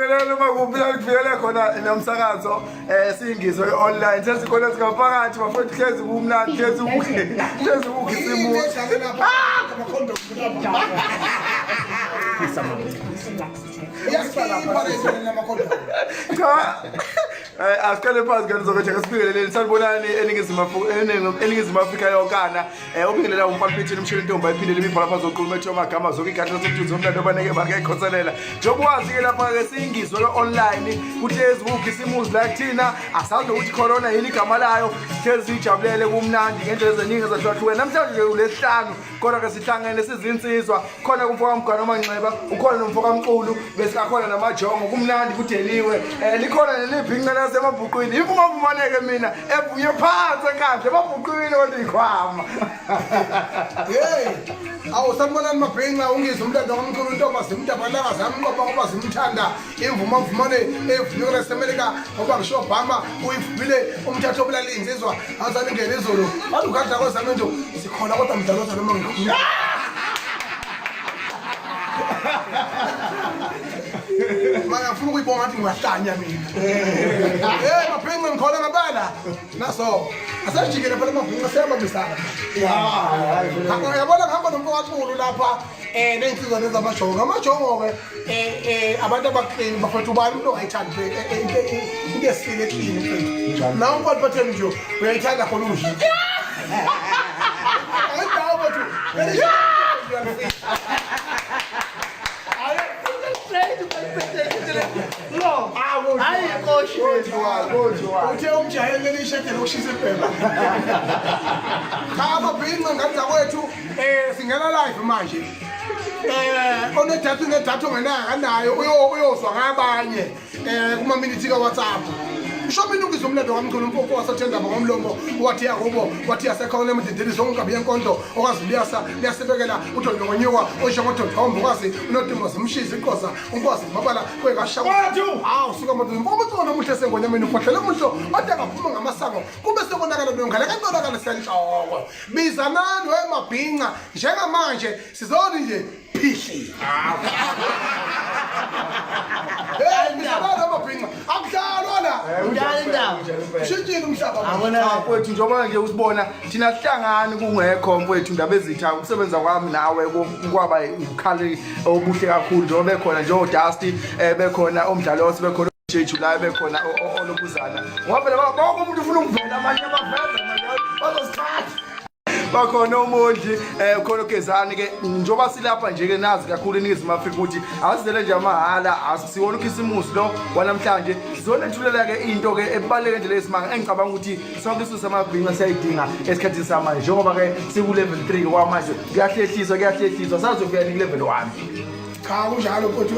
Ngibingelele noma kuphi la kufikele khona nomsakazo singizwe online sesikhona singaphakathi bafowethu hlezi kumnandi hlezi kuhle hlezi kukhisimu. Cha asiqale phansi kanti zokuthi asibingeleleni sanibonani eNingizimu Afrika eNingizimu Afrika yonkana. Ubingelela umfana Phithini umshini intombi ayiphindele imibhala phansi oqulu methu amagama zonke igadla zomthunzi omlando abaneke bakekhoselela. Njengoba wazi ke lapha ke siyingizwe ke online kuhlezi kukhisimuzi la kuthina asazi nokuthi corona yini igama layo sihlezi siyijabulele kumnandi ngendlela eziningi ezahlukahlukene. Namhlanje nje ulesihlanu kodwa ke sihlangene sizinsizwa khona kumfo kaMgano Manxeba ukhona nomfo kaMxulu bese akhona namajongo kumnandi kudeliwe likhona nelibhinqa lasemabhuqwini imvumavumaneke mina evunye phansi enkandla emabhuqwini kodwa ikhwama. Hey, awu sanibonani mabhinqa ungizwe umlando kamkhulu intombazi imntabalanga zamnqoba ngoba zimthanda imvumavumane evunywe lasemelika ngoba ngisho Obama uyivumile umthatho obulala insizwa azalingena izulu wathi ugadla kwezami into sikhona kodwa mdaloza noma ngikhuluma. Manje ngifuna ukuyibonga ngathi ngiyahlanya mina. Hey mabhinqa ngikhona ngempela. Naso asejikele phela amabhinqa siyabambisana. Uyabona ngihamba nomfo kaXulu lapha ney'nsizwa lezi amajongo. Amajongo-ke abantu abaklini bafethu ubani umuntu ongayithandi into esile eklini mfethu. Nawe umfana batheni nje uyayithanda khona unje. Angidawo mfethu. Uthe umjahele leli shede lokushisa ibhema. Cha amabhinca ngane zakwethu singena live manje. Onedatha unedatha ongenayo akanayo uyozwa ngabanye kuma minute ka WhatsApp. Usho mina ungizwe umlando kaMchunu umfofo wasethendaba ngomlomo wathi yakubo wathi yasekhona emdidini zonke yenkondlo okwazi liyasa liyasibekela udondongonyuka osho ngodondombo okwazi unodumo zimshiza iqoza unkosi mabala kwekasha hawu suka madoda umfo omuhle sengonyameni ufohlele umuhlo ode ngaphuma ngamasango kube sekonakala nongale kantonakala senhloko bizanani wemabhinca njengamanje sizoni nje phihli. Hey bizanani wemabhinca akudlalwa la. Njalo indaba. Ushintshile umhlaba. Cha mfowethu njengoba nje usibona thina sihlangani kungekho mfowethu indaba ezitha ukusebenza kwami nawe kwaba ubukhali obuhle kakhulu njengoba bekhona nje oDusty bekhona omdlalose bekhona J July bekhona olokuzana ngoba phela bonke umuntu ufuna ukuvela amanye abaveza manje bazosithatha bakhona uMondli khona uGezani ke njengoba silapha nje ke nazi kakhulu eNingizimu Afrika ukuthi asizele nje amahhala asiwona ukhisimusi lo wanamhlanje sizonethulela ke into ke ebaluleke nje lesimanga engicabanga ukuthi sonke isizwe samabhinca siyayidinga esikhathini samanje njengoba ke siku level 3 kwamanje kuyahlehliswa kuyahlehliswa sazofika ni level 1. Cha kunjalo mfowethu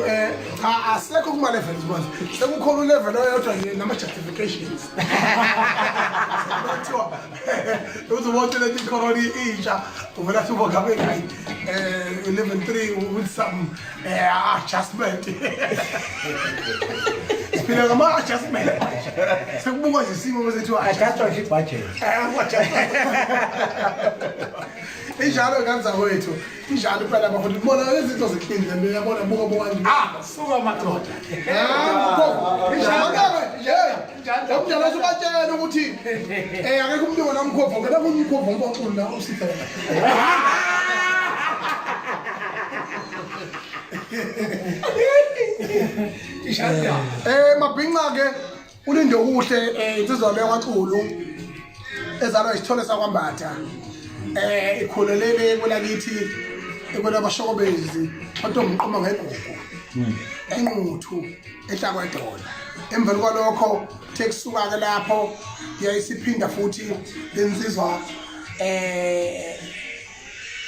cha asekho kuma levels manje sekukhona ulevel oyodwa nje nama justifications. Kuthiwa uzobona lethi corona intsha uvela suba ngabe hayi level 3 with some adjustment. Siphila ngama adjustment manje. Sekubukwa nje isimo bese kuthiwa Adjustwa nje ibudget. Injalo ngane zakwethu. Injalo phela bafowethu. Bona lezi zinto ziklini le nto uyabona buka buka nje. Ah, suka madoda. Umdala usubatshela ukuthi akekho umuntu onamkhovu ngena kumkhovu umfoxulu la usitha. Mabhinca ke ulinde okuhle insizwa le kwaXulu ezalwa isithole sakwambatha ikhulelele kwelakithi ekwelabashokobezi kodwa umqoma ngegugu enquthu ehlakwedola. Emveni kwalokho the kusuka ke lapho yayisiphinda futhi lensizwa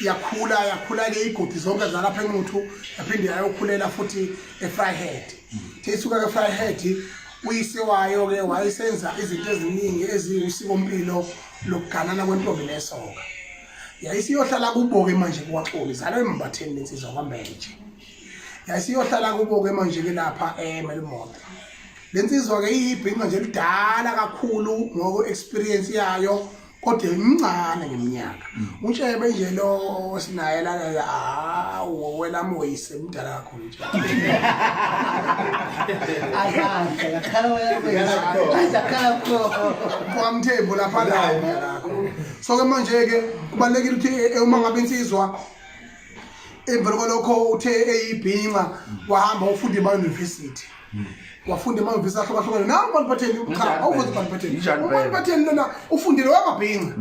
yakhula yakhula ke igodi zonke zalapha eNquthu yaphinde yayokhulela futhi eFryhead. The isuka ke eFryhead uyise wayo ke wayesenza izinto eziningi eziwusikompilo lokuganana kwentombi nesoka. Yayisiyohlala kubo ke manje kwaXoli zalwa embatheni lensizwa kwaMbenje. Yayisiyohlala kubo ke manje ke lapha eMelmoth. Lensizwa ke iyibhinca nje lidala kakhulu ngoko experience yayo. Kodwa imncane ngeminyaka. UNtshebe nje lo sinaye lana hawu wena moyise mdala kakhulu nje. Akahle, akhala wena. Akhala kho. KwaMthembu lapha la mdala kakhulu. So ke manje ke kubalekile ukuthi uma ngabe insizwa emveni kwalokho uthe eyibhinca wahamba ufunda ema-university wafunda ema-university ahlukahlukene nawu uMaliphatheni cha awuvuzi uMaliphatheni uMaliphatheni lona ufundile wamabhinca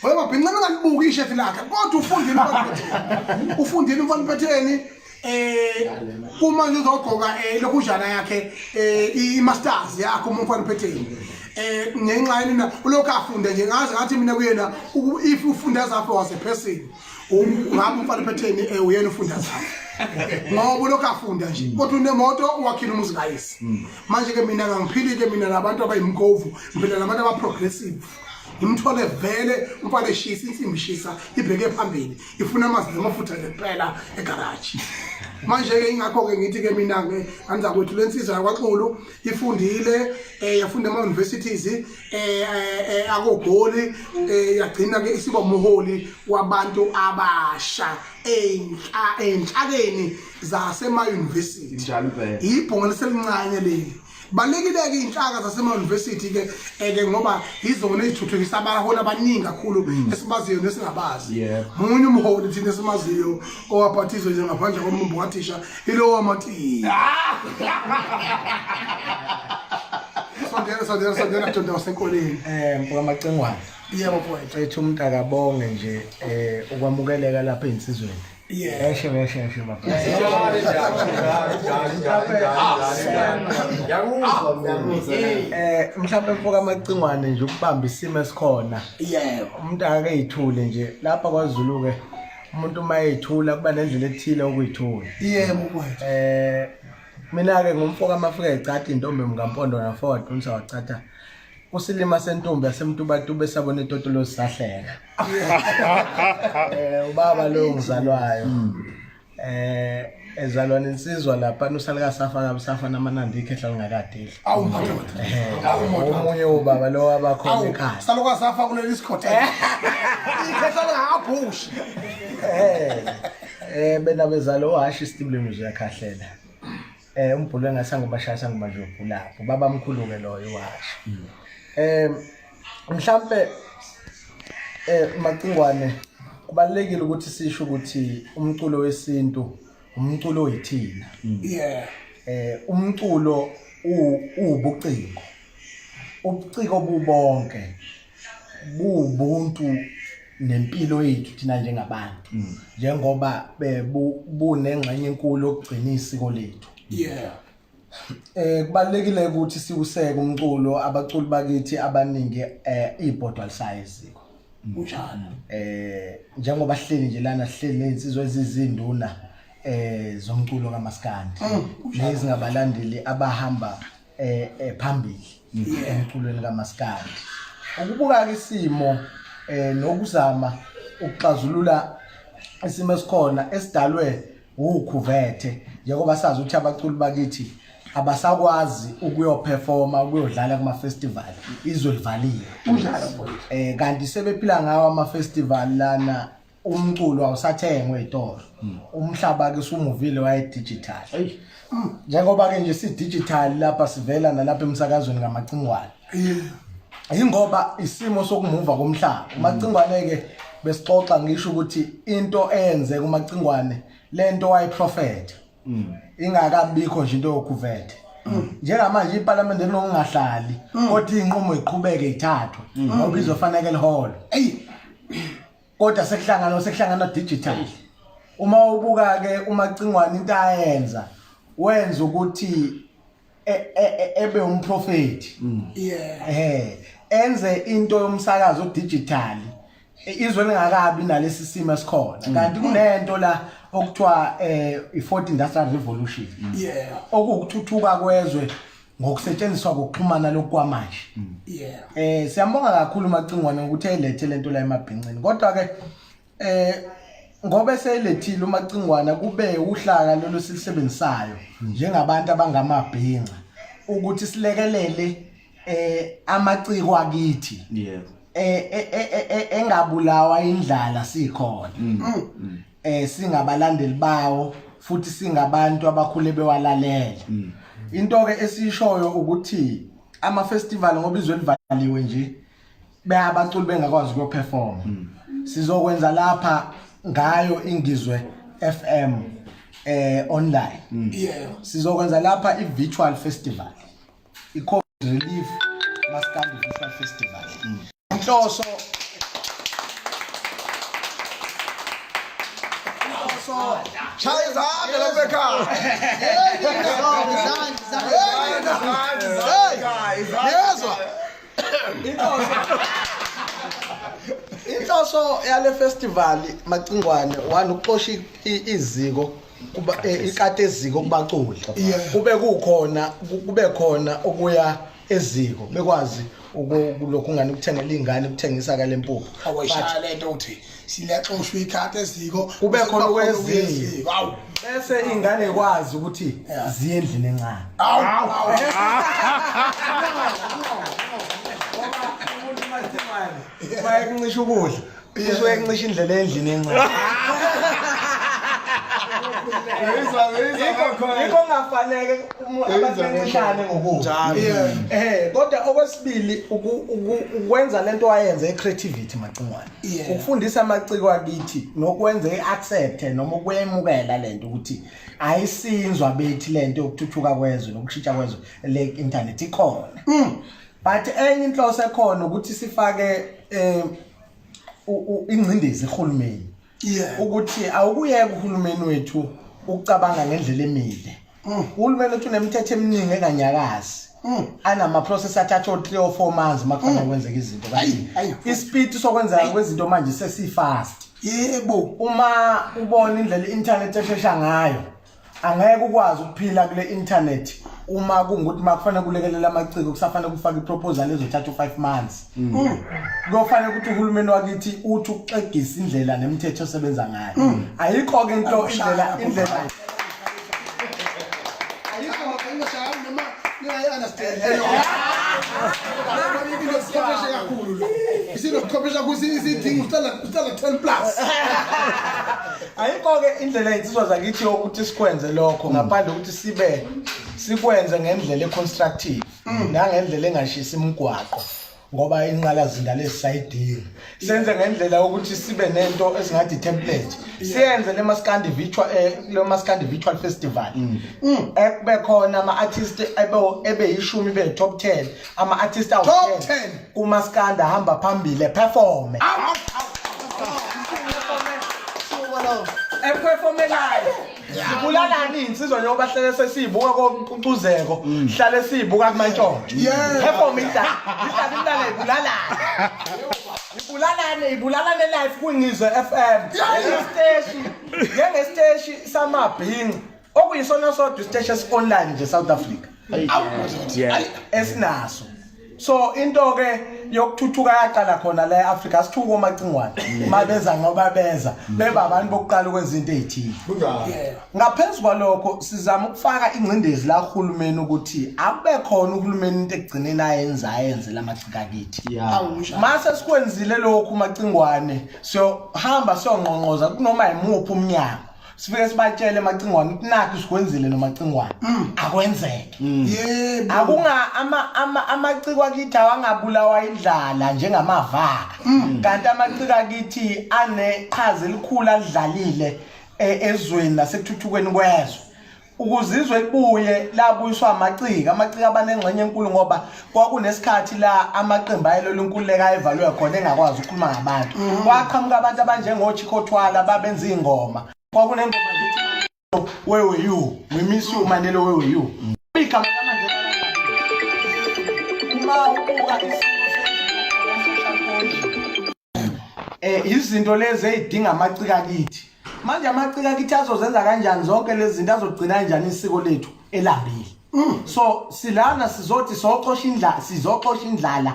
wamabhinca ningalibuki ishethi lakhe kodwa ufundile uMaliphatheni ufundile uMaliphatheni eh uma nje uzogqoka eh lokhujana yakhe eh i-masters yakho uma umfana uphetheni eh ngenxa yini na ulokhu afunde nje ngaze ngathi mina kuyena if ufunda zafe was a person ngabe umfana uphetheni eh uyena ufunda zafe ngoba ulokhu afunda nje kodwa unemoto uwakhile umuzi kayise manje ke mina ngangiphili ke mina nabantu abayimkovu ngiphila nabantu aba progressive ngimthole vele umfana eshisa insimbi ishisa ibheke phambili ifuna amazi namafutha nje kuphela egaraji manje ke ingakho ke ngithi ke mina ke anza kwethu lensizwa yakwaXulu ifundile eh yafunda ema universities eh, eh, eh akogoli eh yagcina ke isiba umholi wabantu abasha enhla enhlakeni zasema university Njalo impela. Ibhongo liselincane leli. Balekile-ke iy'nhlaka zasema-university ke ke ngoba yizona ezithuthukisa abaholi abaningi kakhulu esibaziyo nesingabazi. Munye umholi thina esimaziyo owabhathizwa nje ngaphandle kombumbu kathisha ilowo wamatiya. Sondela sondela sondela donda wasenkoleni. Mfoka Macingwane. Yebo mfowethu. Ethi umuntu akabonge nje ukwamukeleka lapha ey'nsizweni. Yeah. Eshe eshe eshe baba. Yakuzwa. Mhlawumbe mfoka Macingwane nje ukubamba isimo esikhona. Yebo. Umuntu akake eyithule nje lapha kwaZulu ke umuntu uma eyithula kuba nendlela ethile ukuyithula. Yebo mfowethu. Mina ke ngumfoka Mafika ecatha intombi mkampondo na Ford unsa wacatha. Usilima sentombi yasemtubatuba esabona itotolozi sahleka. Ubaba lo ngizalwayo. Ezalwa nensizwa lapha usalika safa kabusafa namanandi ikhehla lingakadeli. Awu madoda. Awu madoda. Omunye ubaba lo wabakhona Awu ekhaya. saloka safa kuleli sikhotha. Ikhehla lingakabhushi. Bena bezalo ohashi isitibule nje uyakhahlela. Umbhulo engasanga ubashaya sangoma nje ubhulapho. Baba mkhulu ke loyo washo. Mhlambe Macingwane kubalekile ukuthi sisho ukuthi umculo wesintu umculo oyithina. Yeah. Umculo ubuciko. Ubuciko bubonke bubuntu nempilo yethu thina njengabantu. Njengoba bunengxenye enkulu yokugcina isiko lethu. Yeah. Kubalekile ukuthi siwuseke umculo abaculi bakithi abaningi ibhodwa lisaye isiko. Kunjalo. Njengoba sihleli nje lana sihleli nezinsizwa ezizinduna zomculo kaMaskandi. Nezingabalandeli abahamba phambili emculweni kaMaskandi. Ukubuka ke isimo nokuzama ukuxazulula isimo esikhona esidalwe ukhuvethe njengoba sazi ukuthi abaculi bakithi abasakwazi ukuyoperforma ukuyodlala kuma festival izwe livaliwe. Kunjalo mfowethu. Kanti sebephila ngawo ama festival lana umculo awusathengwe ezitolo. Umhlaba ke usumuvile waye digital. Njengoba ke nje si digital lapha sivela nalapha emsakazweni kaMacingwane. Ingoba isimo sokumuva komhlaba. uMacingwane ke besixoxa ngisho ukuthi into eyenzeka uMacingwane lento wayiprofetha. Ingakabikho nje into yokhuvethe. Njengamanje iParliament linokungahlali kodwa inqumo iqhubeke ithathwe ngoba izofanele liholo. Ey Kodwa sekuhlangana digital. Uma ubuka ke uMacingwane into ayenza wenza ukuthi ebe umprofeti. Yeah. Enze into yomsakazo digital. Izwe lingakabi nalesi simo esikhona. Kanti kunento la okuthiwa i-fourth industrial revolution. Yeah. Okuwukuthuthuka kwezwe ngokusetshenziswa kokuxhumana lokwamanje. Yeah. Siyambonga kakhulu uMacingwane ukuthi elethe lento la emabhincini. Kodwa ke ngoba eseyilethile uMacingwane kube uhlaka lolu silisebenzisayo njengabantu abangamabhinca ukuthi silekelele amaciko akithi. Yeah. eh, eh, eh, engabulawa indlala sikhona. Singabalandeli bawo futhi singabantu abakhule bewalalela. Into ke esishoyo ukuthi ama festival ngoba izwe livaliwe nje beyabaculi bengakwazi ukuyoperform. Sizokwenza lapha ngayo Ingizwe FM online. Sizokwenza lapha i virtual festival. I Covid Relief Maskandi Virtual Festival. Inhloso Shaya izandla lapha ekhaya. Yezwa. Inhloso yale festival Macingwane one ukuxosha iziko kuba ikati eziko kubaculi kube kukhona kube khona okuya eziko bekwazi ukulokhu ngani ukuthengela ingane ukuthengisa kale mpuphu. Awayishaya lento uthi sileXoshwa ikati eziko kube khona okweziko. Awu. Bese ingane ikwazi ukuthi ziye endlini encane. Awu. Awu. Umuntu Macingwane mayekuncisha ukudla usuke kuncisha indlela endlini encane. Yikho kungafanele abantu bencishane ngokudla. Kodwa okwesibili ukwenza lento wayenza i-creativity Macingwane. Ukufundisa amaciko akithi nokwenza i-accept noma ukwemukela lento ukuthi ayisinzwa bethi lento yokuthuthuka kwezwe nokushintsha kwezwe le internet ikhona. But enye inhloso ekhona ukuthi sifake ingcindezi ehulumeni. Ukuthi awukuyeka uhulumeni wethu ukucabanga ngendlela emile. Uhulumeni wethu unemithetho eminingi enganyakazi. Anama process athatha o 3 or 4 months makufanele kwenzeke izinto kanti ispeed sokwenzeka kwezinto manje sesifast. Yebo. Uma ubona indlela i-internet eshesha ngayo angeke ukwazi ukuphila kule internet uma kungukuthi makufanele kulekelela amaciko kusafanele kufake iproposal ezothatha u5 months. Kuyofanele ukuthi uhulumeni wakithi uthi ukuxegisa indlela nemithetho osebenza ngayo. Ayikho ke into indlela indlela Ayikho ingashaya noma ningayi-understand. Inobuchwepheshe kakhulu lo. Isinobuchwepheshe kakhulu isidinga uhlala 10 plus. Ayikho ke indlela insizwa zakithi yokuthi sikwenze lokho ngaphandle ukuthi sibe sikwenze ngendlela econstructive nangendlela engashisi imigwaqo ngoba inqalazinda lesisayidinga. Senze ngendlela yokuthi sibe nento esingathi template. Siyenze le Maskandi virtual le Maskandi virtual festival. Ekube khona ama artist ebe yishumi be top 10, ama artist awu Top 10 kuMaskandi ahamba phambili perform. Eperformelayo. Sibulalani insizwa njengoba hlele sesiyibuka kompucuzeko, hlale siyibuka kumantshontsho. Perform indaba, indaba imlale ibulalane. Ibulalane, ibulalane live kuNgizwe FM. Isiteshi, njengesiteshi samabhinci okuyisona sodwa isiteshi esi-online nje South Africa. Esinaso. So into ke yokuthuthuka yaqala khona la eAfrica sithuka oMacingwane mabeza ngoba beza beba abantu bokuqala ukwenza into ezithile. Ngaphezu kwalokho sizama ukufaka ingcindezi la uhulumeni ukuthi akube khona uhulumeni into ekugcineni ayenza ayenze lamaciko akithi. Mase sikwenzile lokhu Macingwane siyohamba siyongqongqoza kunoma yimuphi umnyango. Sifike sibatshele Macingwane ukuthi nakho sikwenzile noMacingwane. Akwenzeke. Yebo. Akunga ama ama amaciko akithi awangabulawa indlala njengamavaka. Kanti amaciko akithi aneqhaza elikhulu alidlalile ezweni nasekuthuthukweni kwezwe. Ukuze izwe libuye labuyiswa amaciko, amaciko abanengxenye enkulu ngoba kwakunesikhathi la amaqembu ayelwela inkululeko ayevalwe khona engakwazi ukukhuluma ngabantu. Kwaqhamuka abantu abanjengoChicco Twala babenza ingoma. Kwakunengoma nje ethi Where were you? We miss you Mandela, where were you? Igama likaMandela uma ubuka isimo social cohesion izinto lezi ezidinga amaciko akithi. Manje amaciko akithi azozenza kanjani zonke lezi zinto, azogcina kanjani isiko lethu elambile? So silana sizothi soxosha indlala, sizoxosha indlala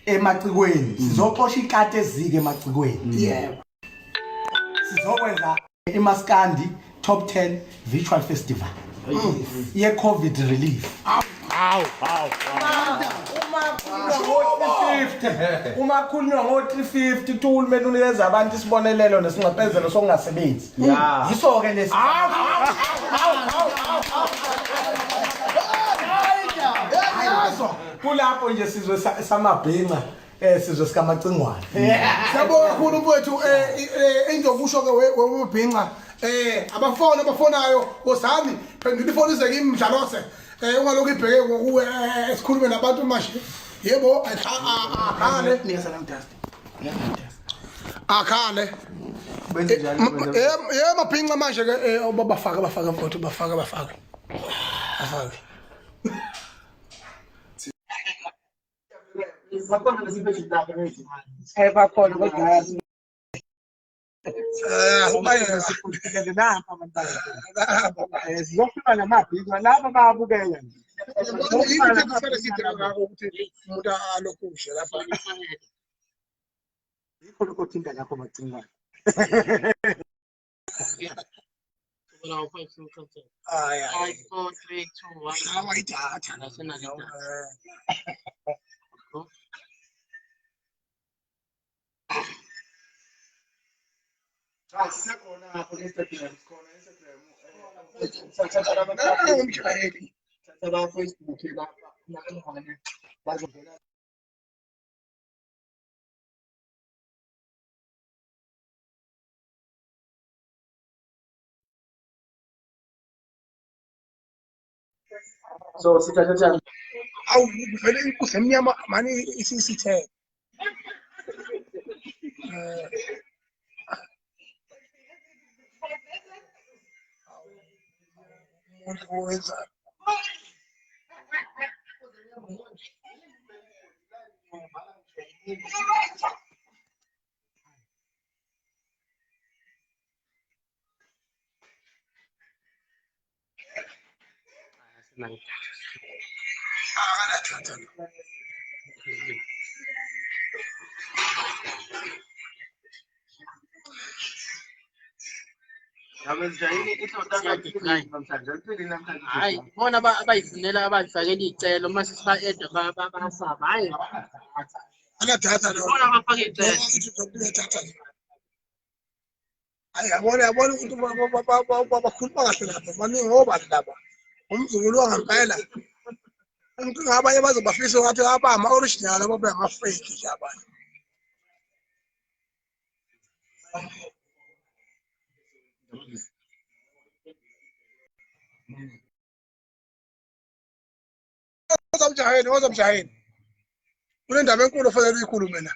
emacikweni, sizoxosha ikati ezike emacikweni. Sizokwenza iMaskandi Top 10 Virtual Festival ye COVID relief. Awu, awu, awu. Uma Uma ngo-350, uma kukhulunywa ngo-350 kuthiwa uhulumeni unikeza abantu isibonelelo nesinxephezelo sokungasebenzi. Yiso-ke lesi. Kulapho nje sizwe samabhinca sizwe sikamacingwane. Siyabonga kakhulu mfowethu engizokusho ke webhinca abafoni abafonayo wozami phendula ifoni ize kimi mdlalose ungalokhu ibheke ngokuwe sikhulume nabantu manje yebo akhale Nikeza nami dust. Akhale. Benze njani? Ye mabhinca manje ke bafake bafake mfowethu bafake bafake. Bafake. Bakhona kodwa sizofika namabhiza laba bayabukela nje. Yini kufanele sidle kangaka ukuthi umuntu alokhu nje lapha. Yikho lokho thinta lakho macingwane. Hayi hayi. 5 4 3 2 1. Hawa idatha. Umjaheli. So sithatha Awu vele inkuzi emnyama mani isisithe. Umuntu wenza Hayi, bona abayifunela abayifakela iy'celo uma sesiba-eda bayasaba. Hhayi, Anadatha lo. bona abafake iy'celo. Udatha lo. Hayi yabona yabona ukuthi bakhuluma kahle lapha baningi obani laba. Umzukulu wangempela. Inkinga abanye baze bafise ngathi abama original babe ama fake nje abanye. Woza mjaheni, woza mjaheni. Kunendaba enkulu ofanele uyikhulume la.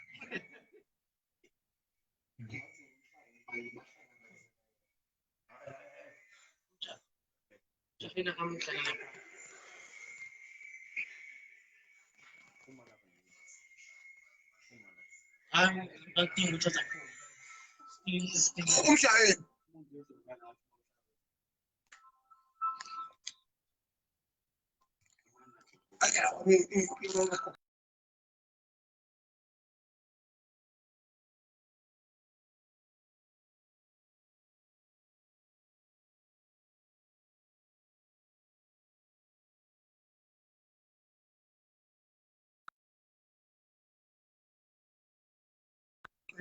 Umjaheni.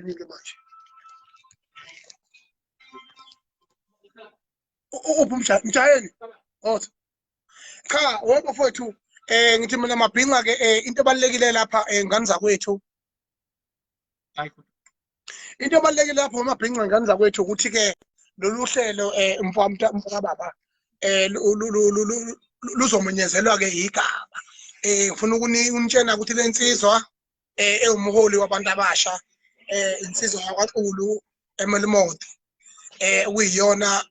Manje. Uphi umjaheni? Othi. Cha, wonke mfowethu ngithi mina mabhinca ke into ebalekile lapha ngane zakwethu. Into ebalekile lapha mabhinca ngane zakwethu ukuthi ke lolu hlelo mfowethu baba luzomenyezelwa ke igaba. Ngifuna ukunitshena ukuthi lensizwa ewumholi wabantu abasha insizwa yakwaXulu eMelmoth okuyiyona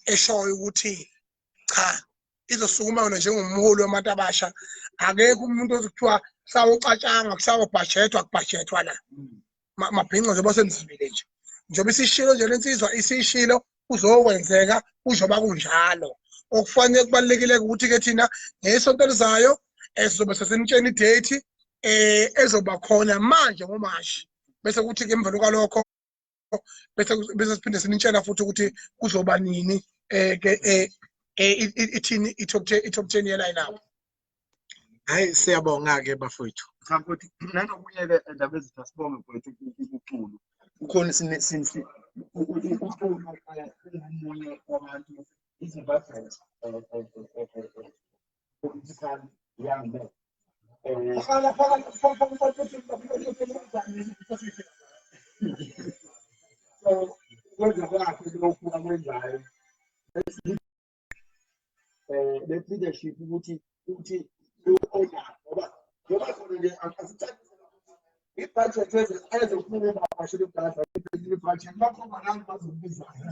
eshoyo ukuthi cha izosukuma yona njengomholi wabantu abasha. Akekho umuntu ozokuthiwa sawucatshanga kusawubhajethwa kubhajethwa la. Mabhinca njengoba senizwile nje. Njengoba isishilo nje lensizwa isishilo kuzokwenzeka kuzoba kunjalo. Okufanele kubalulekile ukuthi ke thina ngesonto elizayo sizobe sesinitshena idate ezoba khona manje ngoMashi. Bese kuthi ke emva kwalokho bese siphinde sinitshela futhi ukuthi kuzoba nini ke ithini i-top 10 i-top 10 ye line up. Hayi siyabonga ke bafowethu. Cha mfowethu, nanokunye-ke ndaba ezitha, sibonge mfowethu uXulu. Ukhona uXulu ungomunye wabantu, is a vibrant political young man. So kwenza kwakhe lokhu akwenzayo, le leadership ukuthi lo onakho, ngoba njengoba khona nje asithathe i-budget ezokuphuma bashilo ibhadla i-budget bakhomba nani bazokubizayo.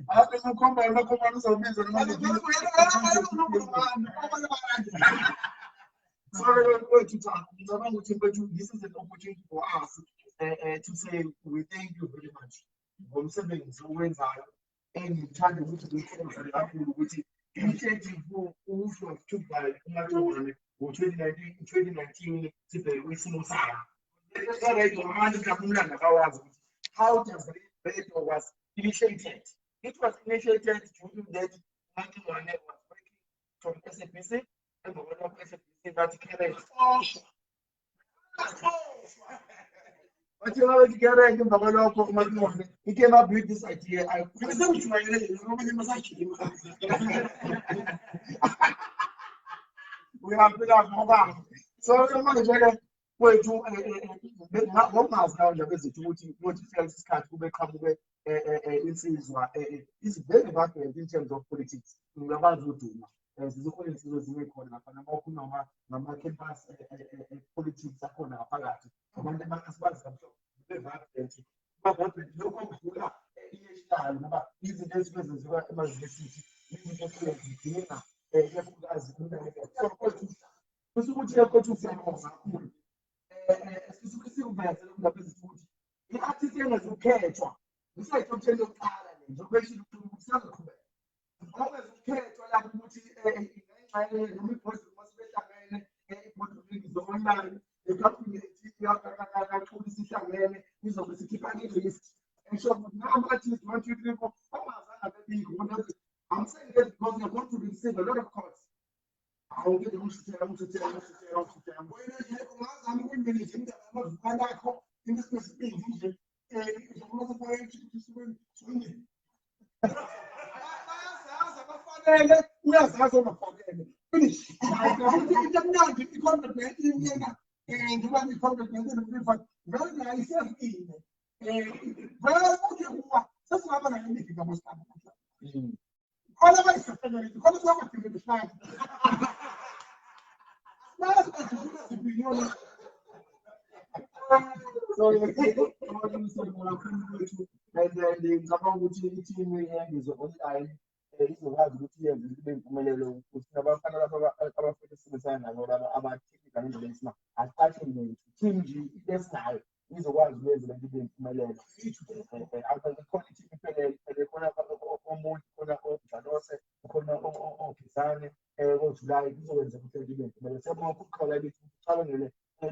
Ake ukhomba ukhomba uzobiza noma. So mfowethu, cha, ngicabanga ukuthi mfowethu, this is an opportunity for us to say we thank you very much ngomsebenzi owenzayo. Engithanda ukuthi ngithokoze kakhulu ukuthi initiative which was took by uMacingwane ngo-2019, 2019, sibheke kwisimo sayo radio. Abantu mhlawumbe umlando akawazi ukuthi how does radio was initiated. It was initiated during that uMacingwane was working from SABC. Emva kwalokho SABC bathi kereke, bathi babethi kereke. Emva kwalokho uMacingwane, he came up with this idea. I Sengijwayele ngoba masajima. Uyaphila ngoba so manje-ke kwethu ngokungazi nawo nje bezethu ukuthi kuyothi kufika lesi sikhathi kube qhamuke insizwa is very vibrant in terms of politics. Ngiyakwazi uduma zizokhona insizwa ezinye khona lapha noma ukhuluma ngama-campus politics akhona ngaphakathi, abantu asibazi kamhlophe be-vibrant, ba-vibrant lokho okudlula i-national, ngoba izinto ezisuke zenziwa ema-university, izinto ezisuke zidinga ikakhulukazi umnakekelo. So kwethu kusho ukuthi-ke kwethu siyabonga kakhulu. Sifisa ukuthi sikuveze lokhu lapha ezithi ukuthi i-artist engezukukhethwa ngisayitop 10 yokuqala le, njengoba eshilo ukuthi sisazoqhubeka, ongezukukhethwa lapho ukuthi ingxenye noma ibhodlela uma sebehlangene ibhodlela online nekhabhinethi kaXulu isihlangene izobe sikhipha i-list esho ukuthi nama-artist one, two, three, four ongazange abebikho. Ngoba I'm saying that because you're going to receive a lot of calls. Awukede ungishuthela, ungishuthela, ungishuthela, ungishuthela. Wena nje ungazama ukuyimanage indaba yamavukana akho, into esinesibindi nje njengoba sefake bayazazi abafanele, uyazazi ongafanele, finish. Ukuthi into emnandi i-COVID-19 yena, njengoba i-COVID-19 vele nayo isefikile, vele uthi kuwa sesingaba nayo imigi ngamasitaba khona abayisefelele khona singabaphilelishana bayazi badlula zibhiliyoni. So kakhulu and then ngicabanga ukuthi i-team yeNgizwe Online izokwazi ukuthi yenze ibe impumelelo, ukuthi nabafana lapha abafuna esisebenzisana nabo laba aba-technical ngendlela esimanga asiqashe muntu, team nje into esinayo izokwazi ukuyenza lento ibe impumelelo. Khona i-team iphelele khona, omuntu khona oMdlalose khona, oGizane koJulayi, kuzokwenza ukuthi lento ibe impumelelo. Siyabonga kakhulu qhawe lakithi ukuthi ucabangele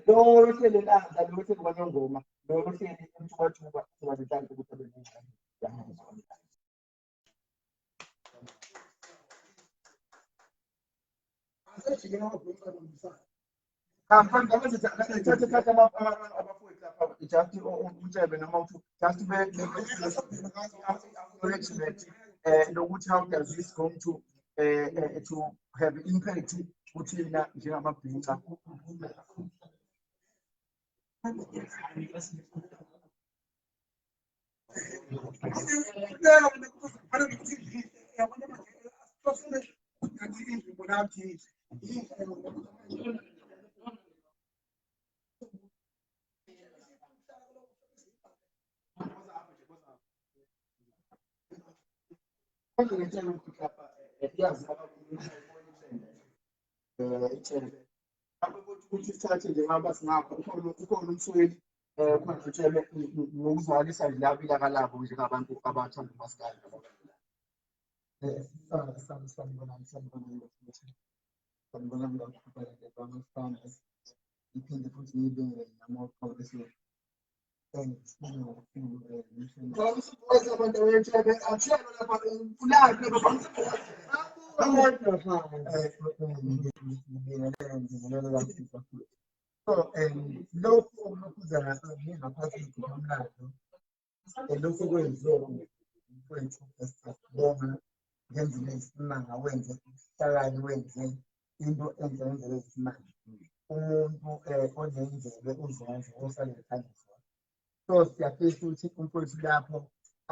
lo ohleli eNkandla, lo ohleli kwaNongoma, lo ohleli eMtubatuba uzoba nenhlanhla ukuthi abe nengxenye yaNgizwe Online. Asejikela wabhunca bambisana. Thatha thatha abafowethu lapha, just umtshebe noma uthi just acknowledgement lokuthi how does this going to have impact kuthina njengamabhinca. Yabona manje asihlosile ukuthi nathi indlu ibona yinhle. Kodwa ngitshela ukuthi lapha yazi ithembe lapho ukuthi sithathe njengoba singapha ukhona umsweli, khona utshele ngokuzwakalisa nje labo ilaka labo njengabantu abathanda umasikandi. Sanibonani, sanibonani, sanibonani kakhulu bamafana. Ngiphinde futhi ngiyibingelele nami oqobo. Sibonge kakhulu abantu abetshebe athiyelo lapha ulaphi lapha. Ngibingelele ngibingelele kakhulu kakhulu. So lokhu okulokhuza ngaphansi komlando lokhu kwenziwe mfowethu esiyabonga ngendlela eyisimanga wenze ubuhlakani wenze into enhle ngendlela eyisimanga. Umuntu onendlebe uzondla osale ngaphandle zona. So siyafisa ukuthi umfowethu lapho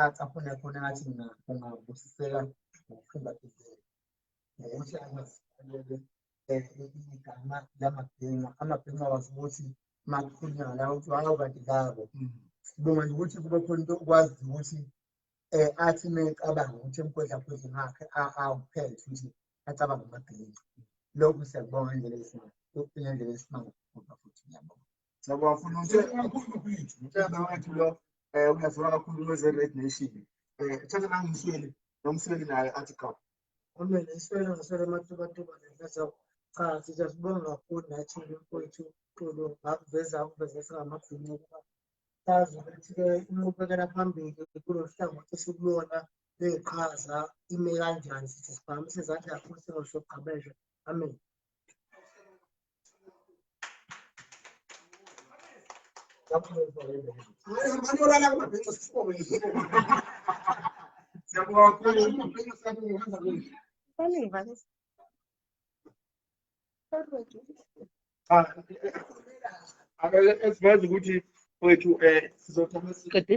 acaphune khona ngathi kungabusiseka ngokuphindaphindeka ngokuthi angazifanele igama lamabhinca. Amabhinca wazi ukuthi uma kukhulunywa ngalawo ukuthi hawu kanti labo. Sibonga nje ukuthi kube khona into okwazi ukuthi athi uma ecabanga ukuthi emkhwedlakhwedla ngakhe awuphethe ukuthi acabange amabhinca. Lokhu siyakubonga ngendlela eyisimanga, ngendlela eyisimanga futhi ngiyabonga. Siyabonga futhi umthembe wethu lo uyaziwa kakhulu kweze-Red Nation. Thatha nangumsweli, nomsweli naye athi qha. Amen. Iswele ngiswele amatubatuba ngenhloso. Cha, siyasibonga kakhulu nathi mfowethu Xulu ngakuveza ukuveza singamabhinca ukuba sazi ukuthi-ke inqubekela phambili kulolu hlangothi esikulona lweqhaza ime kanjani sithi siphakamise izandla kakhulu singasho gqabeshe. Amen. Siyabonga kakhulu. Ake siveze ukuthi wethu sizothatha Qede.